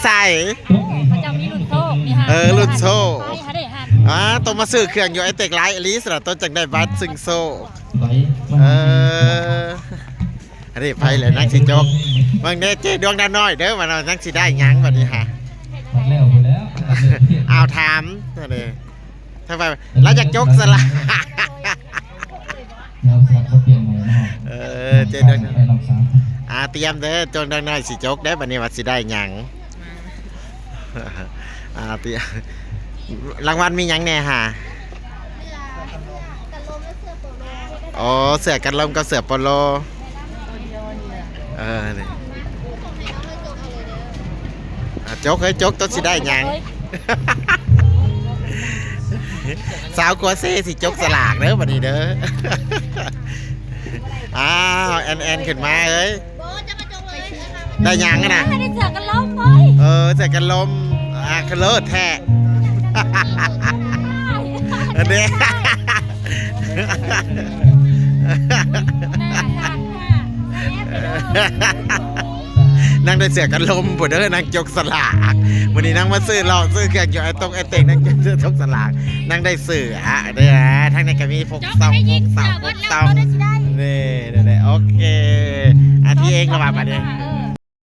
ໃສ? ເຂົາເຈົ້າມີລຸ້ນໂຊກນີ້ຫາ ເອີ ລຸ້ນໂຊກ ນີ້ຫາເດ້ຫັ້ນ ອ່າ ຕ້ອງມາຊື້ເຄື່ອງຢູ່ໄອເຕັກຫຼາຍອີ່ຫຼີຊັ້ນລະ ໂຕຈັ່ງໄດ້ບັດຊຶງໂຊກ ເອີ ອັນນີ້ໄປແລ້ວນາງຊິຈົກ ເບິ່ງເດ້ເຈ້ດວງດາວນ້ອຍເດີ ວ່ານາງຊິໄດ້ຫຍັງບັດນີ້ຫາ ແລ້ວພຸ້ນແລ້ວ ອ້າວ ຖາມ ອັນນີ້ ຖ້າວ່າລາວຢາກຈົກສະຫຼາກ ເອີ ເຈົ້າດວງ ອ່າ ຕຽມເດີ ເຈົ້າດວງນ້ອຍຊິຈົກເດີ ບັດນີ້ວ່າຊິໄດ້ຫຍັງ ອ່າ ຕຽມ ລາງວັນມີຫຍັງແດ່ຫາ? ອໍ ເສື້ອກັນລົມກັບເສື້ອໂປໂລ ເອີ ນີ້ ອ່າ ຈົກເຮີ້ຍ ຈົກ ໂຕຊິໄດ້ຫຍັງ? ສາວກົວເຊຊິຈົກສະຫຼາກເດີບັດນີ້ເດີ ອ້າວ ແອນໆ ຂຶ້ນມາເອີຍ ບໍ່ ຈະມາຈົກເລີຍ ໄດ້ຫຍັງຫັ້ນນະ? ໄດ້ເສື້ອກັນລົມເວີຍ ເອີ ເສື້ອກັນລົມ ອ່າ ຄືເລີດແທ້ ອັນນີ້ ນາງໄດ້ເສື້ອກັນລົມພຸ້ນເດີ ນາງຈົກສະຫຼາກ ມື້ນີ້ນາງມາຊື້ເຫຼົ້າຊື້ເຄື່ອງຢູ່ໄອຕົກໄອເຕັກ ນາງຈົກສະຫຼາກ ນາງໄດ້ເສື້ອເດີ ທາງນີ້ກໍມີພວກຊອງ ພວກເສົາ ພວກຕອງ ນີ້ ໂອເຄ ອາ ທີເອັກ ລະວ່າບັດນີ້